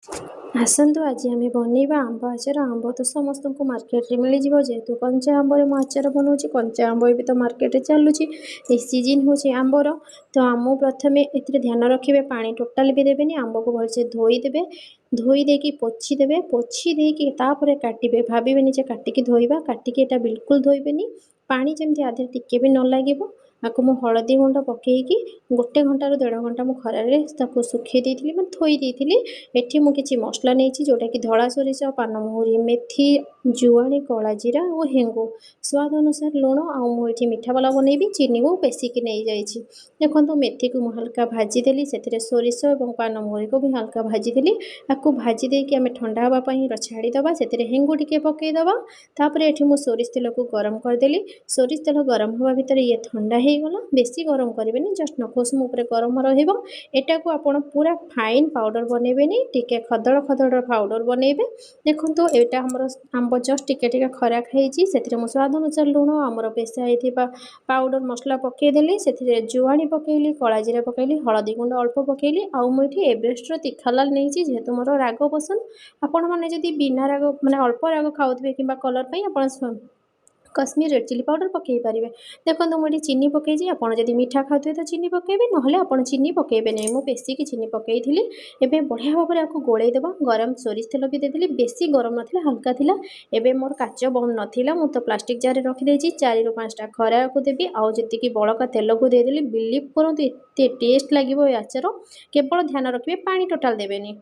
ଆସନ୍ତୁ ଆଜି ଆମେ ବନେଇବା ଆମ୍ବ ଆଚାର। ଆମ୍ବ ତ ସମସ୍ତଙ୍କୁ ମାର୍କେଟରେ ମିଳିଯିବ। ଯେହେତୁ କଞ୍ଚା ଆମ୍ବରେ ମୁଁ ଆଚାର ବନାଉଛି, କଞ୍ଚା ଆମ୍ବ ଏବେ ତ ମାର୍କେଟରେ ଚାଲୁଛି, ଏ ସିଜିନ୍ ହେଉଛି ଆମ୍ବର। ତ ମୁଁ ପ୍ରଥମେ ଏଥିରେ ଧ୍ୟାନ ରଖିବେ, ପାଣି ଟୋଟାଲି ବି ଦେବେନି। ଆମ୍ବକୁ ଭଲସେ ଧୋଇଦେବେ, ଧୋଇ ଦେଇକି ପୋଛିଦେବେ, ପୋଛି ଦେଇକି ତାପରେ କାଟିବେ। ଭାବିବେନି ଯେ କାଟିକି ଧୋଇବା, କାଟିକି ଏଇଟା ବିଲକୁଲ ଧୋଇବେନି। ପାଣି ଯେମିତି ଆ ଦେହରେ ଟିକେ ବି ନ ଲାଗିବ। ଆକୁ ମୁଁ ହଳଦୀ ଗୁଣ୍ଡ ପକାଇକି 1 ଘଣ୍ଟାରୁ ଦେଢ଼ ଘଣ୍ଟା ମୁଁ ଖରାରେ ତାକୁ ଶୁଖେଇ ଦେଇଥିଲି, ମାନେ ଥୋଇ ଦେଇଥିଲି। ଏଠି ମୁଁ କିଛି ମସଲା ନେଇଛି, ଯେଉଁଟାକି ଧଳା ସୋରିଷ, ପାନମହୁରି, ମେଥି, ଜୁଆଣି, କଳା ଜିରା ଓ ହେଙ୍ଗୁ, ସ୍ୱାଦ ଅନୁସାରେ ଲୁଣ। ଆଉ ମୁଁ ଏଠି ମିଠା ବାଲା ବନେଇବି, ଚିନି ମୁଁ ବେଶିକି ନେଇଯାଇଛି। ଦେଖନ୍ତୁ, ମେଥିକୁ ମୁଁ ହାଲକା ଭାଜିଦେଲି, ସେଥିରେ ସୋରିଷ ଏବଂ ପାନମହୁରିକୁ ବି ହାଲକା ଭାଜିଦେଲି। ଆକୁ ଭାଜି ଦେଇକି ଆମେ ଥଣ୍ଡା ହେବା ପାଇଁ ଛାଡ଼ିଦେବା। ସେଥିରେ ହେଙ୍ଗୁ ଟିକେ ପକାଇଦେବା। ତାପରେ ଏଠି ମୁଁ ସୋରିଷ ତେଲକୁ ଗରମ କରିଦେଲି। ସୋରିଷ ତେଲ ଗରମ ହେବା ଭିତରେ ଇଏ ଥଣ୍ଡା ହେଇଗଲା। ବେଶୀ ଗରମ କରିବେନି, ଜଷ୍ଟ ନଖ ଉଷୁମ ଉପରେ ଗରମ ରହିବ। ଏଟାକୁ ଆପଣ ପୁରା ଫାଇନ୍ ପାଉଡ଼ର ବନେଇବେନି, ଟିକେ ଖଦଡ଼ ଖଦଡ଼ ପାଉଡ଼ର ବନେଇବେ। ଦେଖନ୍ତୁ, ଏଇଟା ଆମର ଆମ୍ବ ଜଷ୍ଟ ଟିକେ ଟିକେ ଖରା ଖାଇଛି। ସେଥିରେ ମୁଁ ସ୍ୱାଦ ଅନୁସାରେ ଲୁଣ, ଆମର ପେଶା ହେଇଥିବା ପାଉଡ଼ର ମସଲା ପକାଇଦେଲି। ସେଥିରେ ଜୁଆଣି ପକାଇଲି, କଳା ଜିରା ପକାଇଲି, ହଳଦୀ ଗୁଣ୍ଡ ଅଳ୍ପ ପକାଇଲି। ଆଉ ମୁଁ ଏଠି ଏଭରେଷ୍ଟର ତୀଖାଲାଲ ନେଇଛି, ଯେହେତୁ ମୋର ରାଗ ପସନ୍ଦ। ଆପଣମାନେ ଯଦି ବିନା ରାଗ, ମାନେ ଅଳ୍ପ ରାଗ ଖାଉଥିବେ କିମ୍ବା କଲର୍ ପାଇଁ, ଆପଣ କଶ୍ମୀର ରେଡ଼୍ ଚିଲି ପାଉଡ଼ର ପକାଇ ପାରିବେ। ଦେଖନ୍ତୁ, ମୁଁ ଏଠି ଚିନି ପକାଇଛି। ଆପଣ ଯଦି ମିଠା ଖାଉଥିବେ ତ ଚିନି ପକାଇବେ, ନହେଲେ ଆପଣ ଚିନି ପକାଇବେ ନାହିଁ। ମୁଁ ବେଶିକି ଚିନି ପକାଇଥିଲି। ଏବେ ବଢ଼ିଆ ଭାବରେ ଆକୁ ଗୋଳେଇ ଦେବା। ଗରମ ସୋରିଷ ତେଲ ବି ଦେଇଦେଲି, ବେଶୀ ଗରମ ନଥିଲା, ହାଲକା ଥିଲା। ଏବେ ମୋର କାଚ ବନ୍ଦ ନଥିଲା, ମୁଁ ତ ପ୍ଲାଷ୍ଟିକ୍ ଜାରରେ ରଖିଦେଇଛି। 4ରୁ 5ଟା ଖରାକୁ ଦେବି ଆଉ ଯେତିକି ବଳକା ତେଲକୁ ଦେଇଦେଲି। ବିଲିଭ୍ କରନ୍ତୁ, ଏତେ ଟେଷ୍ଟ ଲାଗିବ ଏ ଆଚାର। କେବଳ ଧ୍ୟାନ ରଖିବେ, ପାଣି ଟୋଟାଲ୍ ଦେବେନି।